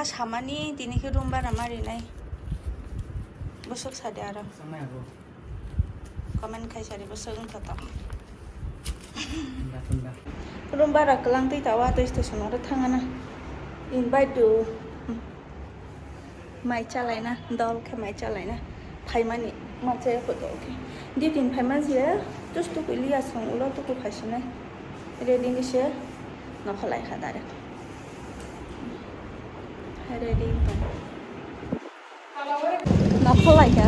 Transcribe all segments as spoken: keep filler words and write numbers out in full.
Samani tini khe room bara ma rinai. Bwswk sadi aro. Comment khai sari bwswk wngkha to. Room bara kwlang twi tawa twi station oro thangana. Invite do. Mai chalaina, dol khe mai chalaina. Phaimani ma chaya kho dol khe. Di tin phaimani se, tus tukui liya song ulo tuku phaisinai. Ready ni se, nokho lai kha direct. Ready tong. Nokho lai kha.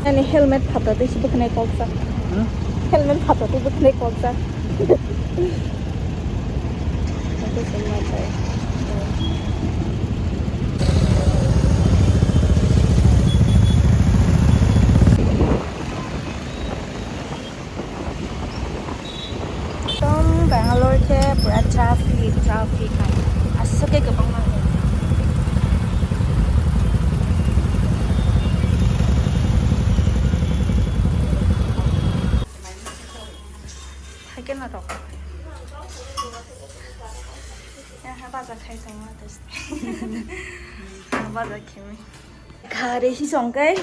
Ani helmet phatha tei se bwkhanai kokjak. Hmm? Helmet phatha tei bwkhanai kokjak. Ekdom Bangalore khe pura traffic, traffic hai. Aswk khe kwbangma. Hai khe norok. Aha baja khai tongma tei. Baja khimi. Khare hi song kai.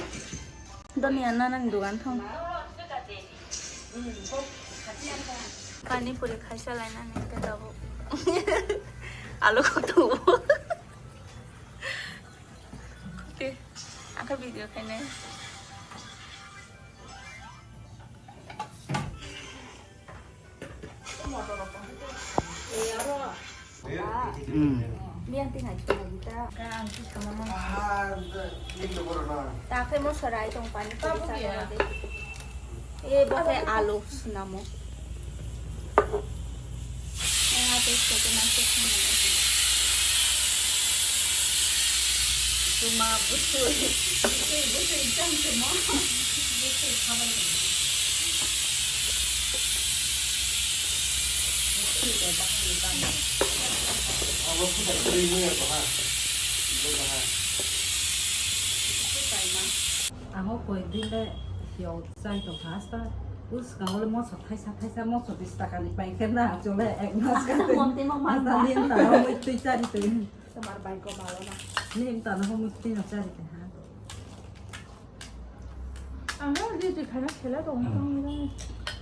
Doni anna nang dugan thong. Pani puri khaisa lainani khe tabuk. Alu kok tongo. Okay, angkha video khainai. Hmm. Ta khe mo sorai tong pani puri chana de. E bo khe alu sunamo. Tuma bwtwi, bwtwi, bwtwi chang tongmo. Bwtwi khabai tongmo. Bwtwi bai bahai ni bang. Abo khuda twi mui ya to ha. Bo bahai. Bwtwi bai ma. Amo koi din le hiyo chai to hasta. Us ka ole moso thaisa thaisa moso bis taka ni pai khe na chole ek mas ka. Mon te mo man. Hasta ni ta mo twi chari twi. Tomar bai ko malo na. Ni ta na mo twi na chari twi ha. Ang na di di khana khela to tong ni.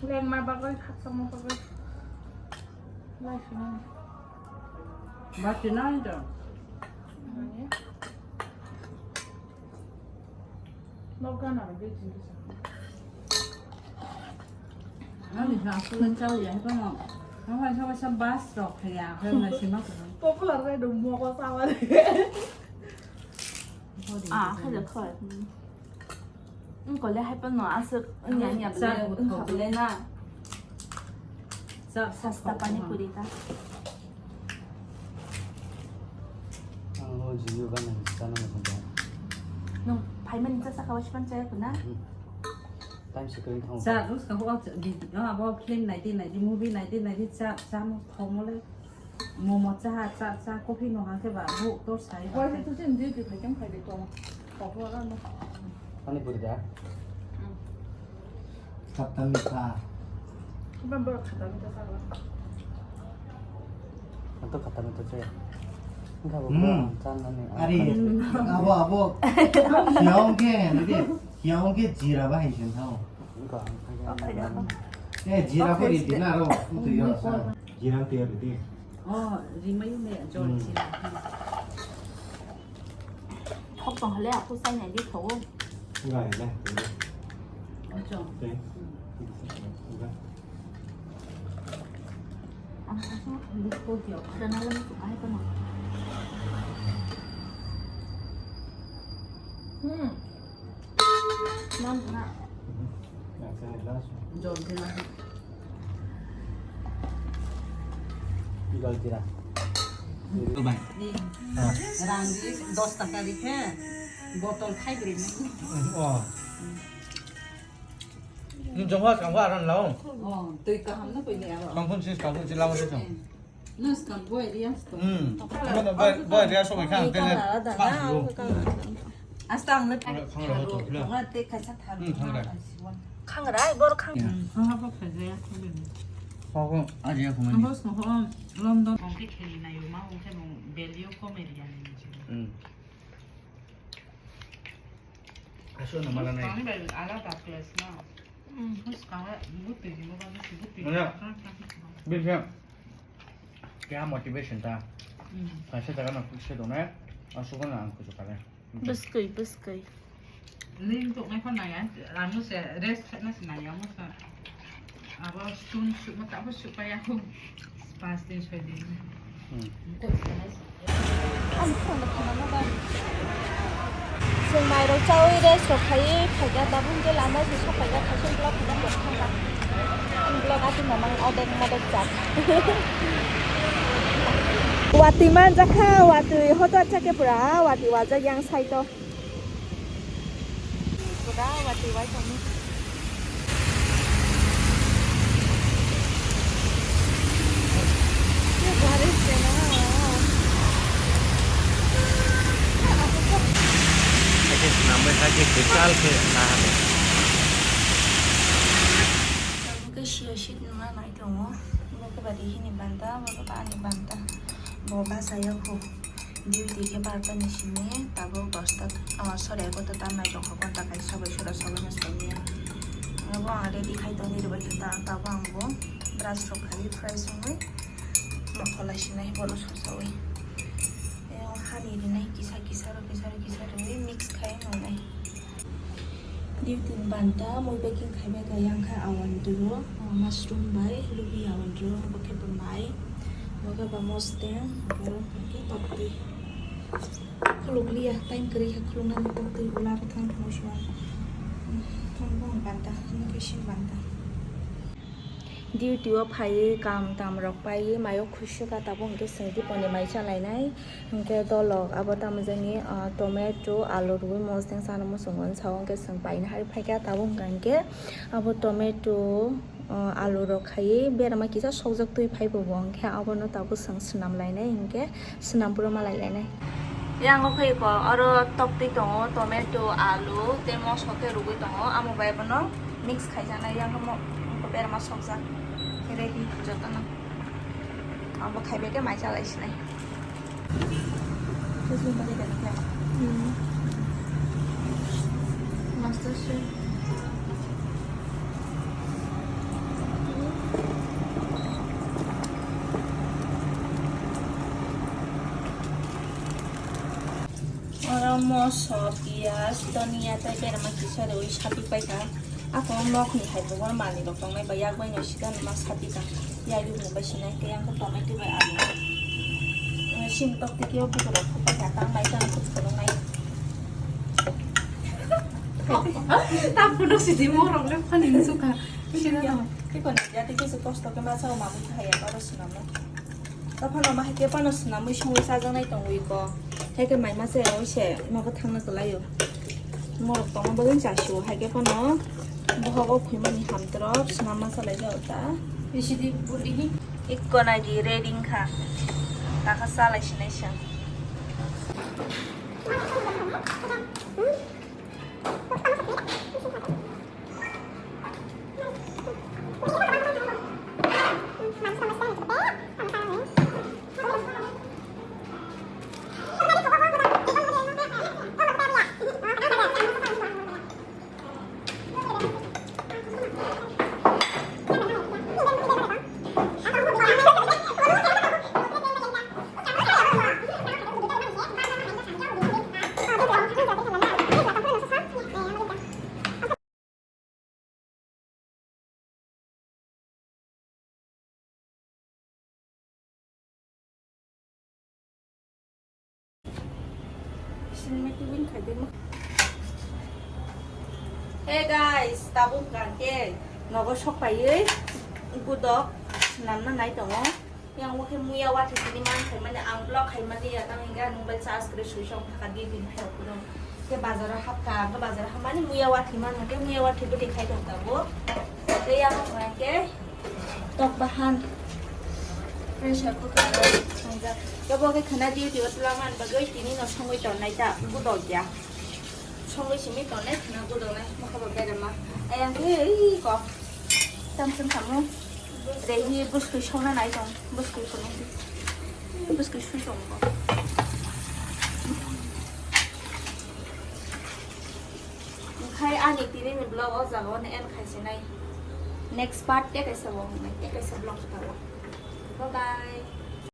Leng ma bagoi khak sama bagoi. Lai sini. Ba ti na ni to. Ani. Ani sa aswk chao ya, hai phano. Nang hai sa sa bus rok ya, hai na sima ko. Popular rai do mo ko sa wa. Ah, khai da khai. Ang ko le hai phano aswk nya nya le ang kha le na. Sasta pani puri ta. Ang o jiyo ganang sana mo ba. No, phaimani cha saka wasipan chaya kuna. Time se kring thong. Cha, us ka ho, di, no, abo film nai di, nai di, movie nai di, nai di, cha, cha mo thong mo le. Momo cha, cha, cha, coffee no hang ke ba, bu, tor sai. Wai tu chen di di phai kem phai de ko. Ko ko ra no. Pani puri da. Khata mitha. Iban bor khata mitha sa ba. Anto khata mitha che. Enggak, bu, Hmm. Chan nani. Ari, abo, abo. Hiaong ke, nadi. Hiaong ke jira ba hai sen thao. Enggak. Eh, jira ko di na ro. Itu yo sa. Jira tiar di. Oh, rimai me jol jira. Thok tong hale aku sai nai di thogo. Enggak, enggak. Ojo. Oke. Enggak. Ang sa sa. Di ko dio. Sana lang ko ai ko na. Hmm. Nam na. Jol jira. Jol jira. Rang di dos taka di khe botol khai bri ni. Oh. Ni jongwa kangwa aran lao. Oh, twi kaham no poi ni aro. Kangkhun sis kangkhun sis lama sis. Nus kan boy Rias to. Hmm. Ano boy, boy Rias so kan tele. Color ada na, color ada. Asta ang le Khangra, khangra ho to, le. Khangra te kaisa thar. Hmm, khangra. Khangra, ai bor khang. Hmm, ha ha bo khaja ya ko le. Ho ho, aji ya ko mani. Ho ho, London. Kong ke kheli na yo ma, kong ke mong belio ko media ni. Hmm. Aso na mala nai. Kong be ala ta place na. Hmm, bus kong be butu ni mo ba butu butu. Mana? Bil siya. Kaya motivation ta. Hmm. Kaisa jaga na kukse dona, aso ko na ang kujo kare. Bwskwi, bwskwi. Ling toknai pho naiya, ang se rest khaina se naiya mo sa. Abo stone shoot ma tabo shoot pa ya ko. Pas din soi din. Hmm. Ko se nai se. Ang phone na phone na ba. Chwng mairok chaui rest rok khaiwi phaikha, tabuk hwnkhe lama se sok phaikha, kaisa vlog khaijakha thangkha. Ang vlog aswk mamang odek modek jak. Watwi manjakha, watwi hotor chakhe pura watwi wajak yang side o. Pura watwi wai tongwi. Ake swnamwi kha khe kwtal khe naha de. Tabuk khe siyasi nungna nai tongo. Bo khe bari hini banta, bo khe ani banta. Bo bachaya kho. Duty khe barta ni simi tabuk dosta, ah, sorry, egarota ta nai tongkha, ghonta kaisa bai sora sabo no simi. Abo ang ready khai tongwi rwbaikha ta, tabuk ang bo brush rok khai fresh wngwi. Mokholai sinai bono sosawi. Tei o hani rinai kisa kisa ro kisa ro kisa rwui mix khai nwngnai. Duty ni banta mui packing khaibai kha, yang kha awandru, mushroom bai lubi awandru, bo khe bo nai. Bo khe bo mosteng, abo khe toptwi. Khuluk liya, time kwrwi khe khuluknani toptwi ula rw thang thang sua. Thang bong banta, hwnwi khe sin banta. Duty o phaiwi kam tam rok paiwi mayo khuisukha, tabuk hwnkhe chwng diponi mai chalainai. Hwnkhe dolok abo tamo jani, ah, tomato, alu rwui mosdeng sana muchungo, sao hwnkhe chwng paina hari phaikha, tabuk hwnkha hwnkhe abo tomato, ah, alu rok khaiwi berama kisa sokjak twi phaibo bo, hwnkhe abono tabuk chwng swnam lainai, hwnkhe swnam puro malai lainai. Yang o khe iko oro tok twi tongo, tomato, alu tei moso khe rwgwi tongo, amo bai bono mix khaijaknai, yang khe mo-, berma sokjak ready jotono. Abo khaibai khe mai chalai sinai. Hmm. Master chef. Oro moso, piyaj, donia tei berma kisa rwui sati paikha. Ako nokni hai bo manwi rok tongnai bai yak bai no sida ma sati ka. Yagwi bo bai sinai tei ang tomato bai alu. Sini tok tiki o buku rok paikha tang bai tang kut kurungnai. Tapono sidi morok le phani nsuka. Sini no. Tiko ni jati kisi kosto ke masa o mamu thaya paro sinamo. Taphano ma haikhe phano swnamwi songwi chajaknai tongwi ko. Haikhe mai masa rwi se nogo thangna kwlaio. Morok tongma bagwi chasio haikhe phano bohogo khwimani hamtrok swnam masa laijao ta. Bisidi bulihi. Ikko naidi ready wngkha. Takha chalai sinai se. Hey guys, tabuk hwnkha khe nogo sok paiwi gudok swnamna nai tongo. Yang bo khe muya watwi tini man khaimani, ang vlog khaimani ya, tamo hingke ang mobile charge kwrwi switch off thaka di din phai rok phuru. Khe bazar o hapkha, ang khe bazar o hapmani muya watwi man, hwnkhe muya watwi bwtwi khai tong tabuk. Tei yang hwnkhe tok bahan pressure cooker o swngjak. Khe bo khe khwna duty o twlangmani bagwi tini no songwi tongnai ta, budok ya. Songwi simi tongnai, khna gudongnai, mokha bo berama. Ayang khe ei ko. Tam sung samu. Rehi buskui songna nai tong, buskui songna di. Buskui sui tong ko. Khai ani tini ni vlog o jaga o end khai se nai. Next part te kaisa bo, te kaisa vlog ta. Bye bye.